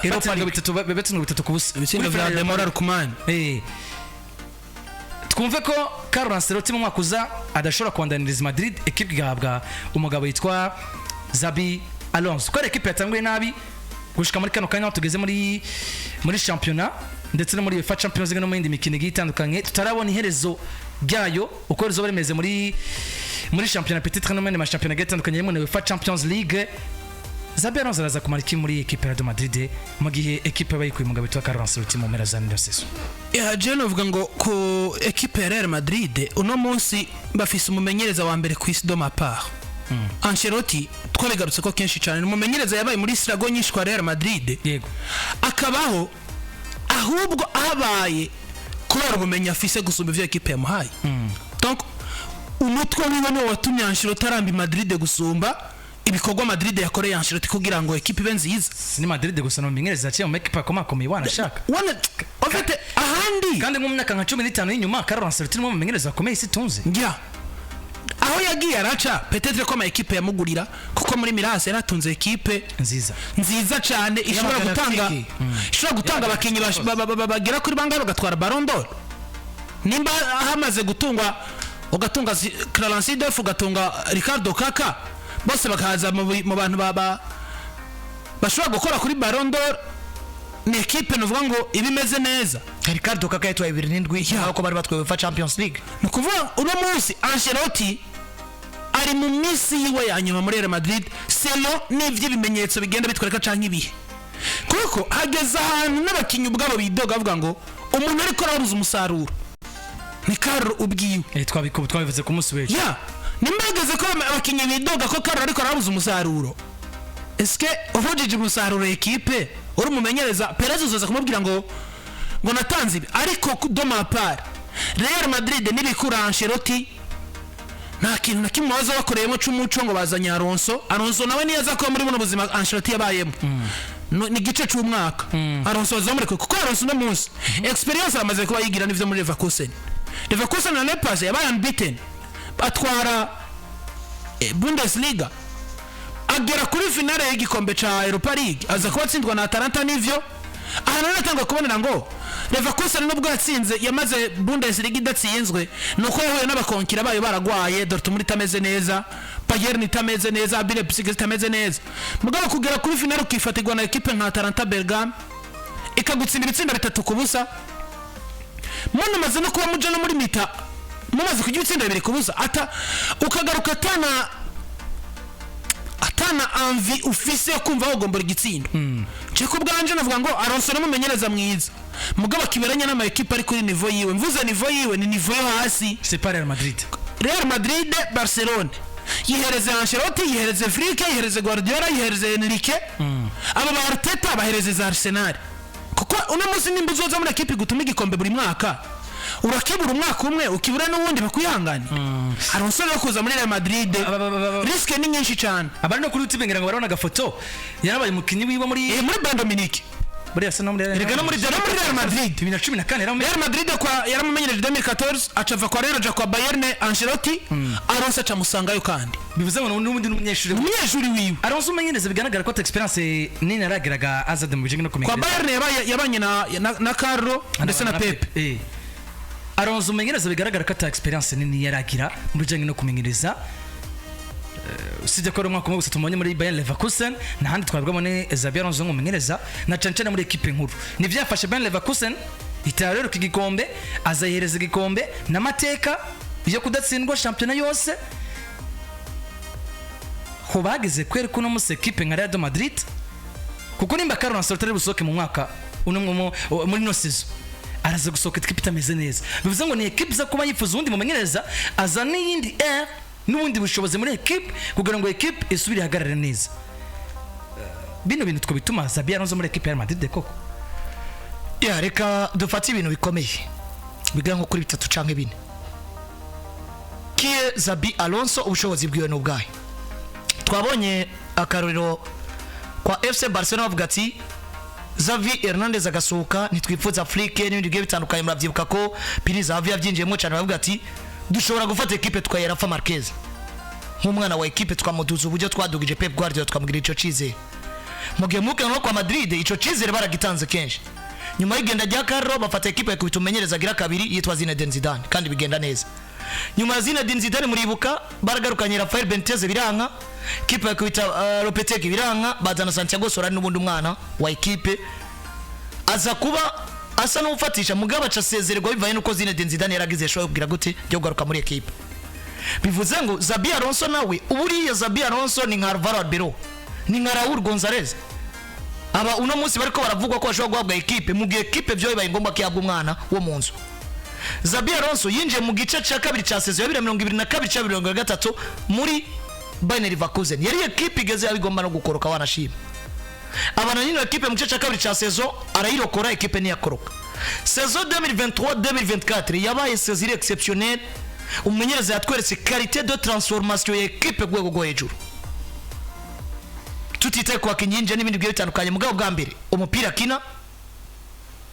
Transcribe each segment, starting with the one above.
Europa Batsinzwe League. bitatu, batsinzwe 3-0. Ibitsindo Kuri vya finale Demola Lookman. Twumve ko Carlo Ancelotti mu mwaka uza adashobora kubandaniriza Madrid, ekipe igahabwa umugabo yitwa Xabi Alonso, ko ari ekipe yatanguye nabi gushika muri kano kanya aho tugeze muri shampiyona ndetse no muri UEFA Champions League no mu yindi mikino igiye itandukanye, tutarabona iherezo ryayo uko rizoba rimeze muri shampiyona, peut-être no mu yandi mashampiyona agiye atandukanye harimo na UEFA Champions League. Xabi Alonso araza kumara iki muri ekipe ya Real Madrid mu gihe ekipe bayikuye umugabo witwa Carlo Ancelotti mu mpera za saison? Ya, je novuga ngo ku ekipe ya Real Madrid uno munsi bafise umumenyereza wa mbere ku isi. De ma part, Ancelotti twabigarutse ko kenshi cyane, ni umumenyereza yabaye muri struggle nyinshi kwa Real Madrid, akabaho ahubwo ahabaye kubera ubumenyi afise gusumba ivyo ekipe yamuhaye. Donc umutwe wiwe niwo watumye Ancelotti aramba i Madrid gusumba ibikorwa Madrid yakoreye Ancelotti kugira ngo ekipe ibe nziza. Si ni Madrid gusa, no mumenyereza yaciye mu ekipe akomakomeye wanashaka. Wana en fait ahandi. Kandi nko mu myaka nka 15 y'inyuma, Carlo Ancelotti ni umwe mu mumenyereza bakomeye isi itunze. Njya aho yagiye araca, peut-être ko ama ekipe yamugurira, kuko muri Milan yaratunze ekipe nziza. Nziza cyane, ishobora gutanga Y'Abagalactique. ishobora gutanga abakinnyi bagera kuri bangahe bagatwara Ballon d'Or. Nimba hamaze gutungwa, ugatunga Clarence Seedorf, ugatunga Ricardo Kaka, bose bakaza mu bantu bashobora gukora kuri Ballon d'Or, ni ekipe nuvuga ngo iba imeze neza. Ricardo Kaka yatwaye 2007 aho ko bari batwaye UEFA Champions League. Ni ukuvuga uno munsi Ancelotti ari mu minsi yiwe ya nyuma muri Real Madrid, selon n'ivy'ibimenyetso bigenda bitwereka canke ibihe, kuko hageze ahantu n'abakinnyi ubwabo bidoga bavuga ngo umuntu ariko arabuza umusaruro ni Carlo ubwiwe. Twabivuze ku munsi w'ejo. Ya, nimba hageze ko abakinnyi bidoga ko Carlo ariko arabuza umusaruro, eske uvujije umusaruro ekipe uri umumenyereza Perez uzoza kumubwira ngo natanze ibi? Ariko de ma part, Real Madrid nibikura Ancelotti, nta kintu na kimwe baza bakoreyemo c'umuco ngo bazanye Alonso. Alonso nawe niyo aza kuba muri buno buzima Ancelotti yabayemo. Ni igice c'umwaka Alonso bazamureke, kuko Alonso uno munsi experience amaze kuba yigira n'ivyo muri Leverkusen. Leverkusen na Leipzig yabaye unbeaten, atwara Bundesliga, agera kuri finale y'igikombe ca Europa League, aza kuba atsindwa na Atalanta. Nivyo aha rero natangwa kubonera ngo Leverkusen nubwo yatsinze, yamaze Bundesliga idatsinzwe, nuko yahuye n'abakonkira bayo baragwaye, Dortmund itameze neza, Bayern itameze neza, RB Leipzig itameze neza. Mugabo kugera kuri finale ukifatirwa na ekipe nka Atalanta Bergame ikagutsinda ibitsinda 3-0, munamaze no kuba muja no muri mi-temps mumaze kugira ibitsinda 2-0, ata ukagaruka atana envie ufise yo kumva wogombora igitsindo. Nje ku bwanje navuga ngo Alonso n'umumenyereza mwiza, mugabo akiberanye n'ama ekipe ari kuri niveau yiwe. Mvuze niveau yiwe, ni niveau yo hasi. C'est pas Real Madrid. Real Madrid, Barcelone, yihereze Ancelotti, yihereze Flick, yihereze Guardiola, yihereze Enrique, aba ba Arteta, bahereze za Arsenal, kuko uno munsi nimba uzoza muri ekipe gutuma igikombe buri mwaka, urakibura umwaka umwe, ukibura n'uwundi, bakwihanganira. Alonso rero kuza muri Real Madrid, risque ni nyinshi cyane. Abari no kuri YouTube ngira ngo barabona agafoto, yarabaye umukinnyi wiwe muri Muri Bayern Munich. Buriya se no muri Erega no muri No muri Real Madrid. 2014 Real Madrid kwa yaramumenyereje 2014, acava kwa Real aja kwa Bayern Ancelotti. Alonso acamusangayo kandi. Bivuze ngo n'ubundi n'umunyeshuri. Umunyeshuri wiwe. Alonso umenyereza, bigaragara ko ata experience nini yaragiraga azade mu bijanye no Kwa kumenyereza. Bayern yabanye na Carlo ndetse na Pepe. Alonso umenyereza, bigaragara ko ata experience nini yaragira mu bijanye no kumenyereza. Usibye ko ari umwaka umwe gusa tumubonye muri Bayern Leverkusen, ntahandi twabwamo Xabi Alonso nk'umumenyereza, na cyane cyane muri ekipe nkuru. Nivyo yafashe Bayern Leverkusen itara rero igikombe, azayihereza igikombe n'amateka yo kudatsindwa shampiyona yose. Ho bageze kweri ko uno munsi ekipe nka Real de Madrid, kuko nimba Carlo Ancelotti ari busohoke mu mwaka uno muri ino saison, araza gusohoka ekipe itameze neza. Bivuze ngo ni ekipe iza kuba yifuza uwundi mumenyereza aza n'iyindi air n'ubundi bushobozi muri ekipe kugira ngo ekipe isubire ihagarare neza. Bino bintu two bituma Xabi Alonso muri ekipe ya Real Madrid koko? Ya, reka dufate ibintu bikomeye bigera nko kuri bitatu canke bine. Kie Xabi Alonso, ubushobozi bwiwe ni ubwahe? Twabonye akarorero kwa FC Barcelona, bavuga ati Xavi Hernandez agasohoka, ntitwifuza Flick n'ibindi bigiye bitandukanye. Murabyibuka ko Pini Xavi yabyinjiyemo cyane, bavuga ati dushobora gufata ekipe tukayera Rafa Marquez nk'umwana wa ekipe, tukamuduza uburyo twadugije Pep Guardiola, tukamugira ico cyizere. Mu gihe mukino no kwa Madrid ico cizere baragitanze kenshi. Nyuma y'igenda rya Carlo, bafata ekipe yakubita umumenyereza agira kabiri yitwa Zinedine Zidane, kandi bigenda neza. Nyuma ya Zinedine Zidane, muribuka baragarukanye Rafael Benitez, biranka. Ekipe yakubita Lopetegui, biranka. Bazana Santiago Solari, n'ubundi umwana wa ekipe, aza kuba asa n'ufatisha, mugabo aca asezererwa bivanye n'uko Zinedine Zidane yaragize choix yo kugira gute, yo kugaruka muri ekipe. Bivuze ngo Xabi Alonso nawe, uburiya Xabi Alonso ni nka Alvaro Arbeloa, ni nka Raul Gonzalez. Aba uno munsi bariko baravugwa ko bashobora guhabwa ekipe mu gihe ekipe vyo bibaye ngombwa ko ihabwa umwana wo mu nzu. Xabi Alonso yinjiye mu gice cya kabiri cya saison ya 2022 cya 2023 muri Bayer Leverkusen. Yari ekipe igeze aho igomba no gukoroka, wanashima abana nyine. Ekipe mu gice cya kabiri cya saison arayirokora, ekipe ntiyakoroka. Saison 2023 2024 yabaye saison iri exceptionnelle. Umumenyereza yatweretse qualité de transformation ya ekipe ku rwego rwo hejuru, tutitaye ku bakinnyi yinjiye n'ibindi bigiye bitandukanye. Mugabo bwa mbere umupira akina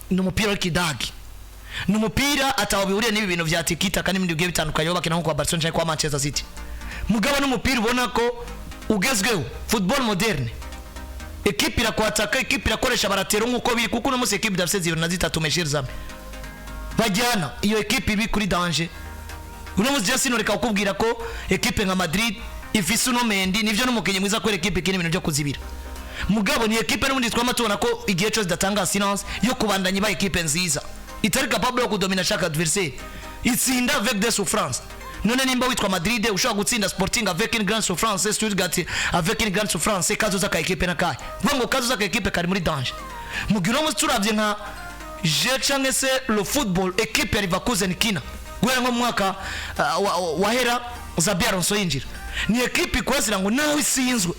ni umupira w'ikidagi, ni umupira ataho bihuriye n'ibi bintu vya tiki-taka n'ibindi bigiye bitandukanye bakina nko kwa Barcelona cyangwa kwa Manchester City. Mugabo n'umupira ubona ko ugezweho, football moderne. Ekipe irakwataka, ekipe irakoresha baratera nk'uko biri, kuko uno munsi ekipe idafite zibiri na zitatu, mes chers amis, bajyana iyo ekipe ibi kuri danger. Uno munsi je sinoreka kukubwira ko ekipe nka Madrid ifise uno Mendy, nivyo n'umukinnyi mwiza kubera ekipe ikina ibintu byo kuzibira, mugabo ni ekipe n'ubundi twama tubona ko igihe cyose idatanga assurance yo kubandanya iba ekipe nziza, itari capable yo kudomina chaque adversaire, itsinda avec des souffrances. None nimba witwa Madrid ushobora gutsinda Sporting avec une grande souffrance, Stuttgart avec une grande souffrance, kazoza ka ekipe nakahe? Vuga ngo kazoza ka ekipe kari muri danger. Mu gihe uno munsi turavye nka je canke se le football ekipe ya Leverkusen kina guhera nko mu mwaka wahera Xabi Alonso yinjira, ni ekipe ikwazira ngo nawe isinzwe,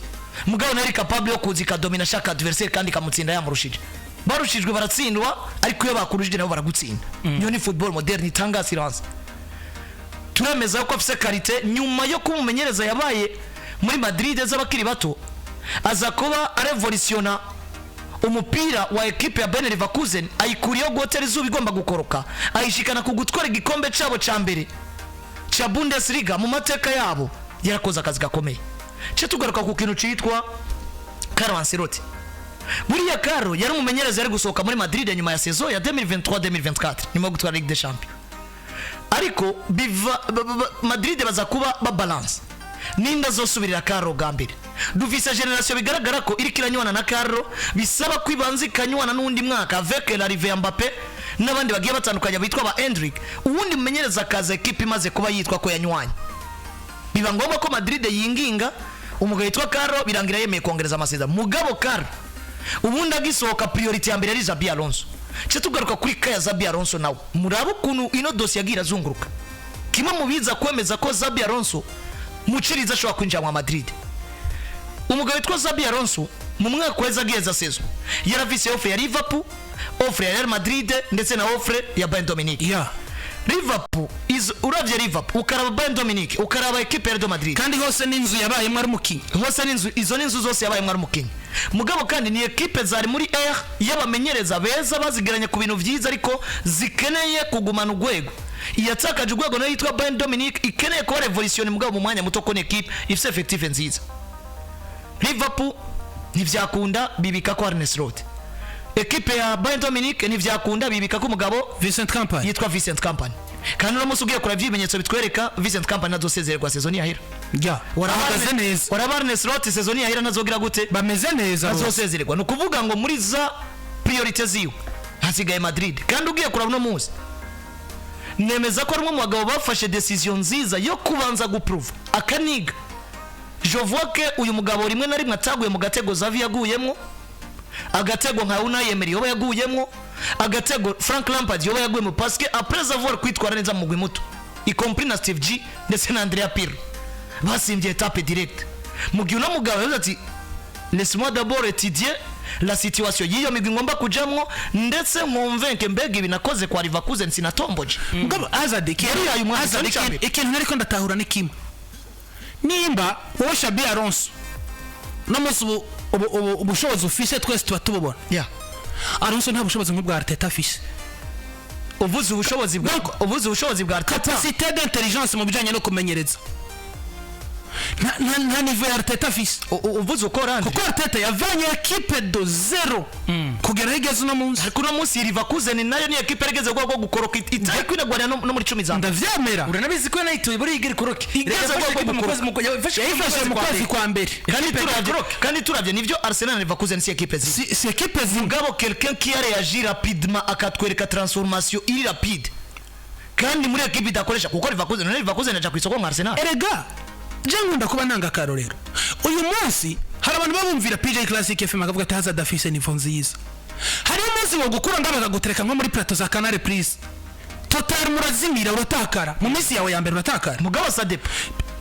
mugabo nayo iri capable yo kuza ikadomina chaque adversaire kandi ikamutsinda yamurushije. Barushijwe baratsindwa, ariko iyo bakurushije nabo baragutsinda. Iyo ni football moderne itanga assurance. Turemeza ko afise qualité. Nyuma yo kuba umumenyereza yabaye muri Madrid z'abakiri bato, aza kuba arevolutiona umupira wa ekipe ya Bayer Leverkusen, ayikuriyeho guhotera izuba igomba gukoroka, ayishikana ku gutwara igikombe cabo ca mbere ca Bundesliga mu mateka yabo. Yarakoze akazi gakomeye. Ce tugaruka ku kintu citwa Carlo Ancelotti. Buriya Carlo yari umumenyereza yari gusohoka muri Madrid nyuma ya saison ya 2023 2024, nyuma yo gutwara Ligue des Champions, ariko biva Madrid baza kuba babalance ninda azosubirira Carlo. Bwa mbere dufise génération bigaragara ko iriko iranywana na Carlo, bisaba ko ibanza ikanywana n'undi mwaka avec l'arrivée ya Mbappe n'abandi bagiye batandukanye bitwa ba Endrick. Uwundi mumenyereza akaza ekipe imaze kuba yitwa ko yanywanye. Biba ngombwa ko Madrid yinginga umugabo yitwa Carlo, birangira yemeye kongereza amasezerano. Mugabo Carlo ubundi agisohoka, priorité ya mbere yari Xabi Alonso. Cyo tugaruka kuri kaya Xabi Alonso nawe, murabe ukuntu ino dosiye yagiye irazunguruka. Kimwe mu biza kwemeza ko Xabi Alonso muciriza ashobora kwinjira mu Madrid, umugabo witwa Xabi Alonso mu mwaka weza agiheza saison yarafise offre ya Liverpool, offre ya Real Madrid ndetse na offre ya Bayern Munich. Liverpool uravye Liverpool, ukaraba Bayern Munich, ukaraba equipe ya Real Madrid, kandi hose n'inzu yabayemo ari umukinnyi. Hose n'inzu, izo n'inzu zose yabayemo ari umukinnyi. Mugabo kandi ni ekipe zari muri R y'abamenyereza beza, bazigiranye ku bintu vyiza, ariko zikeneye kugumana urwego. Iyatakaje urwego nayo yitwa Bayern Munich, ikeneye kuba révolution, mugabo mu mwanya muto, ko ni ekipe ifise effectif nziza. Liverpool ntivyakunda, bibika ko Arne Slot. Ekipe ya Bayern Munich ntivyakunda, bibika ko umugabo Vincent Kompany. yitwa Vincent Kompany. Kandi uno munsi ugiye kureba, ibimenyetso bitwereka Vincent Kompany azosezererwa saison yahera. Bahagaze neza. Waraba Arne Slot, saison yahera nazogira gute? Bameze neza bose. Azosezererwa. Ni ukuvuga ngo muri za priorité ziwe hasigaye Madrid. Kandi ugiye kuraba uno munsi, nemeza ko ari umwe mu bagabo bafashe décision nziza yo kubanza guprova akaniga. Je vois que uyu mugabo rimwe na rimwe ataguye mu gatego Xavi yaguyemo, agatego nka Unai Emery yoba yaguyemo, agatego Frank Lampard yoba yaguyemo, parce que après avoir kwitwara neza mu mugwi muto, y compris na Steve G ndetse na Andrea Pirlo, basimbye étape direct, mu gihe uno mugabo yavuze ati: "Laisse-moi d'abord étudier la situation y'iyo migwi ngomba kujamwo, ndetse nkonvenke mbega ibi nakoze kwa Leverkusen sinatomboje." Mugabo Azad Yari yayo umwaka Azad icya mbere. Ikintu nariko ndatahura ni kimwe: nimba wowe Xabi Alonso no munsi ubu ubushobozi ufise twese tuba tububona, Alonso nta bushobozi nk'ubwa Arteta afise. Uvuze ubushobozi bwa Arteta. Capacité d'intelligence mu bijanye no kumenyereza. Nta niveau ya Arteta afise. Uvuze uko, Landry. Kuko Arteta yavanye ekipe de zéro kugera aho igeze uno munsi. Ariko uno munsi Leverkusen nayo ni ekipe yarigeze rwego rwo gukoroka, itari kwinagwanira no muri 10 za mbere. Ndavyemera. Uranabizi ko yanayituye buri igiri koroke. Igeze rwego rwo gukoroka. Yayifashe mu kwezi kwa mbere. Kandi turavye nivyo, Arsenal na Leverkusen si ekipe zimwe. Si ekipe zimwe. Mugabo quelqu'un qui a réagi rapidement, akatwereka transformation iri rapide kandi muri ekipe idakoresha, kuko Leverkusen, none Leverkusen aja ku isoko nka Arsenal? Erega je nkunda kuba ntanga akarorero. Uyu munsi hari abantu babumvira PJ Classic FM akavuga ati Hazard afise niveau nziza. Hariho umunsi wo gukura ngabo bakagutereka nko muri plateau za Canal Plus, total murazimira, uratakara mu minsi yawe ya mbere, uratakara. Mugabo ça dépend.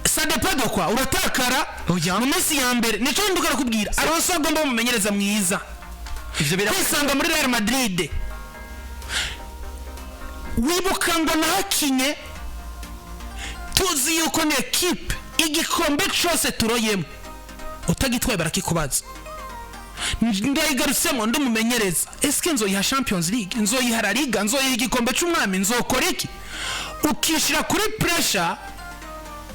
Ça dépend de quoi? Uratakara Oya. mu minsi ya mbere. Nico nduka rakubwira, Alonso agomba umumenyereza mwiza. Ivyo bira Kwisanga muri Real Madrid, wibuka ngo nahakinye, tuzi yuko ni ekipe igikombe cyose turoyemo utagitwaye barakikubaza. Ndayigarutsemo ndumumenyereza, eske nzoyiha Champions League, nzoyiha La Liga, nzoyiha igikombe cy'umwami, nzokora iki? Ukishyira kuri pressure,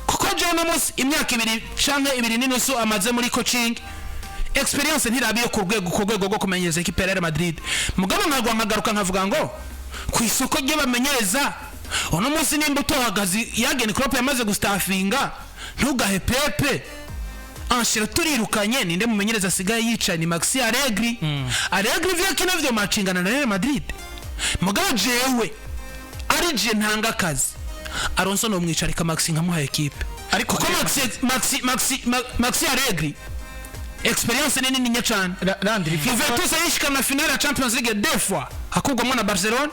kuko jewe uno munsi imyaka 2 canke 2.5 amaze muri coaching, experience ntirabiyo ku rwego rwo kumenyereza ekipe ya Real Madrid. Mugabo nkagwa nkagaruka nkavuga ngo ku isoko ry'abamenyereza uno munsi, nimba utohagaze Jurgen Klopp yamaze gustafinga, ntugahe Pepe, Ancelotti turirukanye, ninde mumenyereza asigaye yicaye? Ni Maxi Allegri. Allegri vyo kino vyo macingana na Real Madrid. Mugabo jewe ari je ntanga akazi, Alonso no mwicarika, Maxi nkamuha ekipe. Ariko kuko Maxi Allegri experience ni nini cyane. Landry. Juventus yishikana finale ya Champions League deux fois, akugwamo na Barcelona,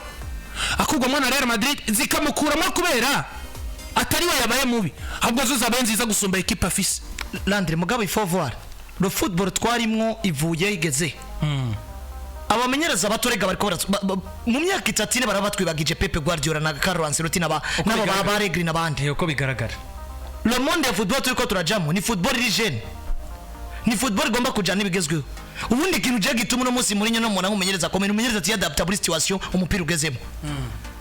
akugwamo na Real Madrid, zikamukuramo kubera atari we yabaye mubi, ahubwo zo zabaye nziza gusumba ekipe afise. Landry, mugabo il faut voir le football twarimwo ivuye igeze. Abamenyereza bato rega bariko mu myaka 3, 4 baraba batwibagije Pep Guardiola na Carlo Ancelotti n'aba bigaragara. ba Allegri n'abandi. Uko bigaragara. Le monde ya football turiko turajamo ni football iri jeune, ni football igomba kujana n'ibigezweho. Ubundi ikintu je gituma uno munsi Mourinho no mubona nk'umumenyereza akomeye, umumenyereza atiyadapta muri situation umupira ugezemo.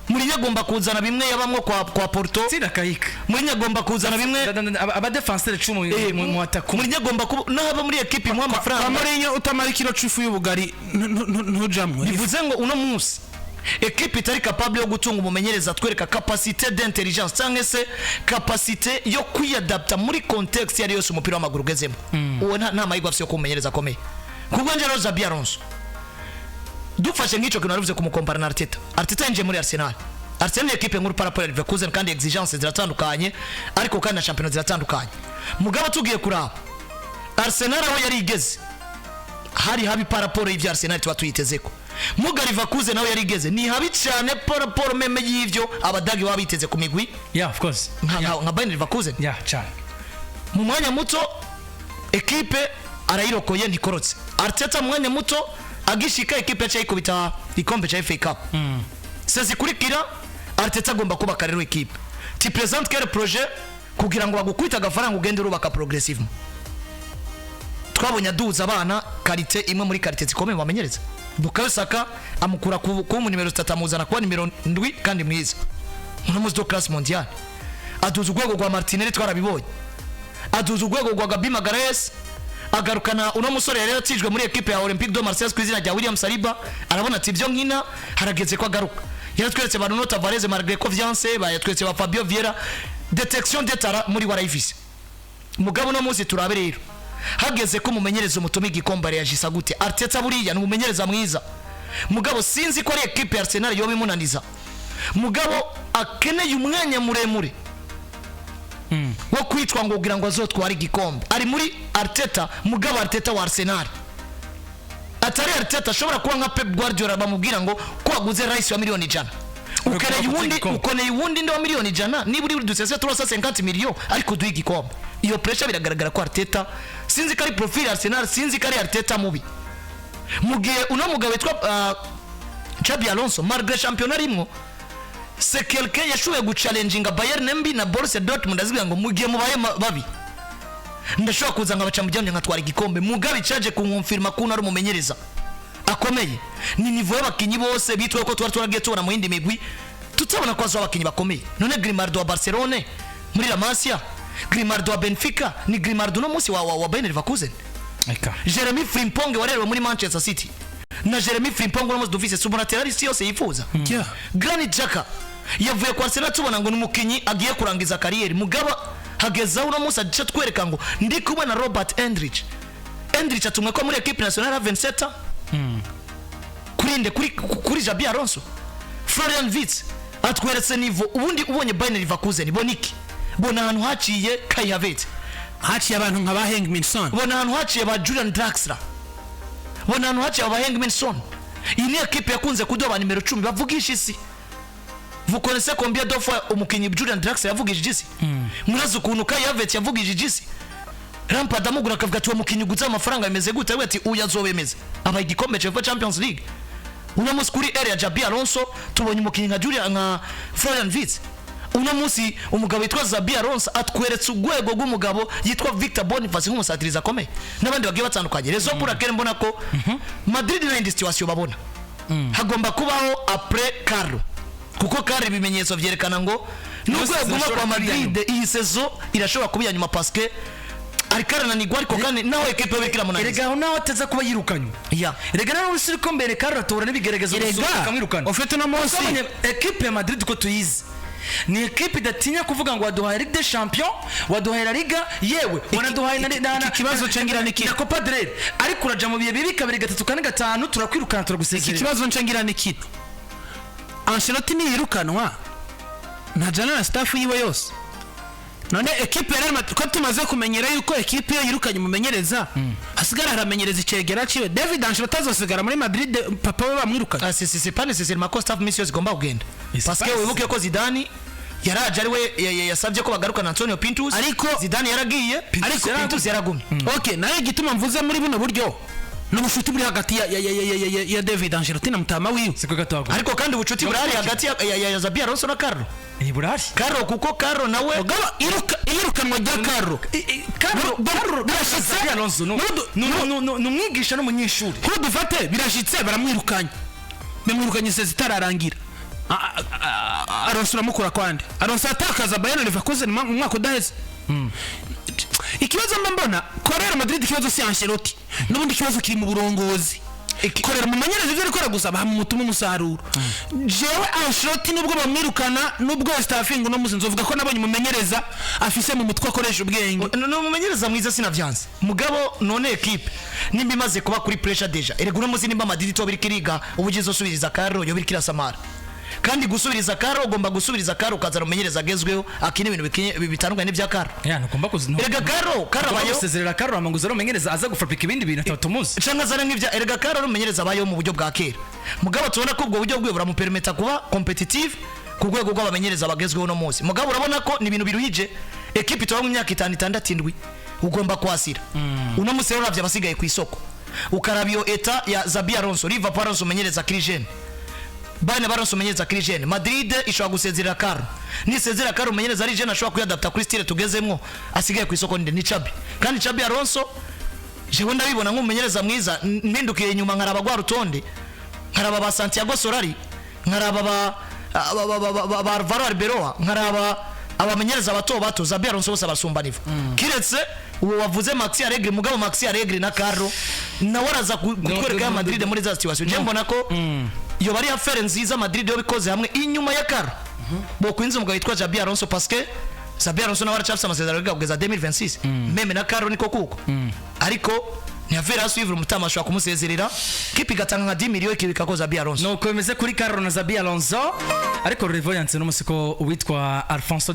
Mourinho agomba kuzana bimwe yabamwo kwa Porto. Tsinda kayika. Mourinho agomba kuzana bimwe Abadefenseur 10 mu ataku. Mourinho agomba kuba n'aba muri ekipe imuha Kwa amafaranga. Mourinho utamara ikiro c'ifu y'ubugari ntujamwe. Bivuze ngo uno munsi ekipe itari capable yo gutunga umumenyereza atwereka capacité d'intelligence cyangwa se capacité yo kwiyadapta muri contexte iyo ari yose umupira w'amaguru ugezemo, uwo nta mahirwe afise yo kuba umumenyereza akomeye. Kubwo nje rero Xabi Alonso, dufashe nk'icyo kintu warivuze kumukompara na Arteta, Arteta yinjiye muri Arsenal. Arsenal ni ekipe nkuru par rapport ya Leverkusen, kandi exigence ziratandukanye, ariko kandi na championnat ziratandukanye. Mugabo tugiye kuraba Arsenal aho yari igeze, hari habi par rapport y'ivyo Arsenal tuba tuyitezeko. Muga Leverkusen nawe yari igeze ni habi cyane par rapport même y'ivyo Abadagi baba biteze ku migwi Yeah, of course. nka Bayern Leverkusen. Yeah, cyane. Mu mwanya muto ekipe arayirokoye, ntikorotse. Arteta mu mwanya muto agishika, ekipe yaciye yikubita igikombe cya FA Cup. Se zikurikira Arteta agomba kubaka rero ekipe. Tu présentes quel projet kugira ngo bagukubite agafaranga, ugende urubaka progressivement? Twabonye aduza abana qualité, imwe muri qualité zikomeye bamenyereza. Bukayo Saka amukura ku mu nimero 3, amuzana kuba nimero 7 kandi mwiza uno muzi de classe mondiale. Aduza urwego rwa Martinelli, twarabibonye. Aduza urwego rwa Gabi Magalhaes, agarukana uno musore yari yatijwe muri ekipe ya Olympique de Marseille ku izina rya William Saliba, arabona ati ibyo nkina harageze ko agaruka. Yaratweretse ba Nuno Tavares malgré ko vyanse, bayatweretse ba Fabio Vieira, détection de talent muri warayifise. Mugabo no munsi turabe rero hageze ko mumenyereza umutuma igikombe reagisa gute? Arteta buriya ni umumenyereza mwiza, mugabo sinzi ko ari ekipe ya Arsenal yoba imunaniza. Mugabo akeneye umwanya muremure wo kwitwa ngo kugira ngo azotware igikombe. Ari muri Arteta, mugabo Arteta wa Arsenal atari Arteta ashobora kuba nka Pep Guardiola, bamubwira ngo ko waguze Rice wa miliyoni 100, ukeneye gutsinda uwundi igikombe. Ukeneye uwundi ndi wa miliyoni 100, niba uri dusese 350 millions, ariko duhe igikombe. Iyo pressure biragaragara ko Arteta, sinzi ko ari profil ya Arsenal, sinzi ko ari Arteta mubi. Mu gihe uno mugabo witwa Xabi Alonso, malgré championnat rimwo, c'est quelqu'un yashoboye guchallenginga Bayern mbi na Borussia Dortmund, azibwira ngo mu gihe mubaye babi ndashobora kuza nkabaca mu ryamye nkatwara igikombe. Mugabe icaje kunkonfirma ko ari umumenyereza akomeye ni niveau y'abakinyi bose bitwaye ko twari twaragiye tubona mu yindi migwi, tutabona ko azo abakinyi bakomeye. None Grimaldo wa Barcelone muri La Masia Grimaldo wa Benfica ni Grimaldo uno munsi wa Bayer Leverkusen. Eka. Jeremy Frimpong warerewe muri Manchester City na Jeremy Frimpong uno munsi dufise si umu isi yose yifuza. Granit Xhaka yavuye kwa Arsenal tubona ngo ni umukinyi agiye kurangiza carrière, mugaba hagezaho uno munsi agice twereka ngo ndi kumwe na Robert Andrich. Andrich atumwe ko muri équipe nationale ya 27 ans kuri nde? Kuri Xabi Alonso. Florian Wirtz atweretse niveau. Ubundi ubonye Bayer Leverkusen, bona iki? Bona ahantu haciye Kai Havertz, haciye abantu nka ba Heung-min Son. Bona ahantu haciye ba Julian Draxler, bona ahantu haciye ba Heung-min Son. Iyi ni ekipe yakunze kudoba nimero 10 bavugisha isi. Vous connaissez combien de fois umukinyi Julian Draxler yavugishije isi? Murazi ukuntu Kai Havertz yavugishije isi? Lampard amugura akavuga ati: "Uwo mukinyi uguze amafaranga bimeze gute?" Avuga ati: "Uyu azobemeza." Abaye igikombe cya UEFA Champions League. Uno munsi kuri ère ya Xabi Alonso tubonye umukinyi nka Julian, nka Florian Wirtz. Uno munsi umugabo witwa Xabi Alonso atweretse urwego rw'umugabo yitwa Victor Boniface nk'umusatirizi akomeye n'abandi bagiye batandukanye. Raison pour laquelle mbona ko Madrid nta yindi situation babona, hagomba kubaho après Carlo, kuko Carlo ibimenyetso vyerekana ngo nubwo yaguma irashobora kwa kuba iya. Madrid, iyi saison irashobora kuba iya nyuma, parce que ariko arananirwa, ariko kandi naho ekipe yo iramunaniza. Erega aho naho ateza kuba yirukanywe. Erega nawe uri ko mbere Carlo atora n'ibigeragezo Erega akamwirukana. ufite uno munsi Twabonye ekipe ya Madrid ko tuyizi, ni ekipe idatinya kuvuga ngo waduhaye Ligue des Champions, waduhaye La Liga, yewe wanaduhaye iki kibazo cengira ni na Copa del Rey, ariko uraja mu bihe bibi kabiri, gatatu, kane, gatanu, turakwirukana, iki turagusezerera. Kibazo ncengira ni kino: Ancelotti niyirukanwa ntajana na staff yiwe yose. None ekipe ya Real Madrid ko tumaze kumenyera yuko ekipe iyo yirukanye umumenyereza hasigara haramenyereza icegera ciwe, David Ancelotti azosigara muri Madrid papa we bamwirukanye? Ah, c'est pas nécessairement ko staff misi yose igomba kugenda, C'est parce que pas wibuke ko Zidane yaraje ari we yasabye ko bagarukana Antonio Pintus. Zidane yaragiye, ariko Pintus yaragumye. Okay, nayo igituma mvuze muri buno buryo ni ubushuti buri hagati ya David Ancelotti na mutama wiwe. Siko gatago. Ariko kandi ubucuti burahari hagati ya Xabi Alonso na Carlo. Ni burahari. Carlo, kuko Carlo nawe Mugabo iyirukanwa rya Carlo Carlo Carlo birashitse. Xabi Alonso ni umwigisha n'umunyeshuri. Dufate birashitse baramwirukanye, bamwirukanye saison itararangira. Alonso uramukura kwande? Alonso atakaza Bayer Leverkusen mu mwaka udaheze. Ikibazo mba mbona kwa Real Madrid, ikibazo si Ancelotti n'ubundi, ikibazo kiri mu burongozi. Korera umumenyereza ibyo arikora gusa bamutuma umusaruro. Jewe Ancelotti nubwo bamwirukana, nubwo staffing uno munsi, nzovuga ko nabonye umumenyereza afise mu mutwe akoresha ubwenge. Ni umumenyereza mwiza, sinavyanze. Mugabo none ekipe nimba imaze kuba kuri pressure déjà, erega uno munsi nimba Madrid toba iriko iriga uburyo izosubiriza Carlo, yoba iriko irasamara. Kandi gusubiriza Carlo, ugomba gusubiriza Carlo ukazana umumenyereza agezweho akina ibintu bitandukanye n'ibya Carlo. Ya, ntugomba kuzi Erega Carlo abayeho gusezerera Carlo amanguza ari umumenyereza aza gufabrika ibindi bintu atatu muzi. Canke azana nk'ibya, erega Carlo ari umumenyereza abayeho mu buryo bwa kera, mugabo tubona ko ubwo buryo bwiwe buramupermeta kuba compétitif ku rwego rw'abamenyereza bagezweho uno munsi. Mugabo urabona ko ni ibintu biruhije, ekipe itaba mu myaka 5, 6, 7, ugomba kwasira. Uno munsi rero uravye abasigaye ku isoko, ukaraba iyo état ya Xabi Alonso, Liverpool Alonso umenyereza kuri jeune, Bayern baronse umumenyereza kuri jeune, Madrid ishobora gusezerera Carlo. Nisezerera Carlo, umumenyereza ari jeune ashobora kuyadapta kuri style tugezemwo asigaye ku isoko nde? Ni Xabi. Kandi Xabi Alonso jewe ndabibona nk'umumenyereza mwiza. Mpindukiye inyuma nkaraba rwa rutonde, nkaraba ba Santiago Solari, nkaraba ba Alvaro Arbeloa, nkaraba abamenyereza bato bato, Xabi Alonso bose abasumba niveau, kiretse uwo wavuze Maxi Allegri. Mugabo Maxi Allegri na Carlo nawe araza kutwereka ya no, Madrid no. muri za situation. Je mbona ko iyo bari affaire nziza Madrid yo bikoze hamwe inyuma ya Carlo bokwinza umugabo witwa Xabi Alonso, parce que Xabi Alonso nawe aracyafise amasezerano yiga kugeza 2026, même na Carlo niko kuko. Ariko ni affaire à suivre. Umutama ashobora kumusezerera, kipe igatanga nka 10 millions ikibika ko Xabi Alonso. Nuko bimeze kuri Carlo na Xabi Alonso. Ariko Revoyance n'umunsi ko uwitwa Alfonso.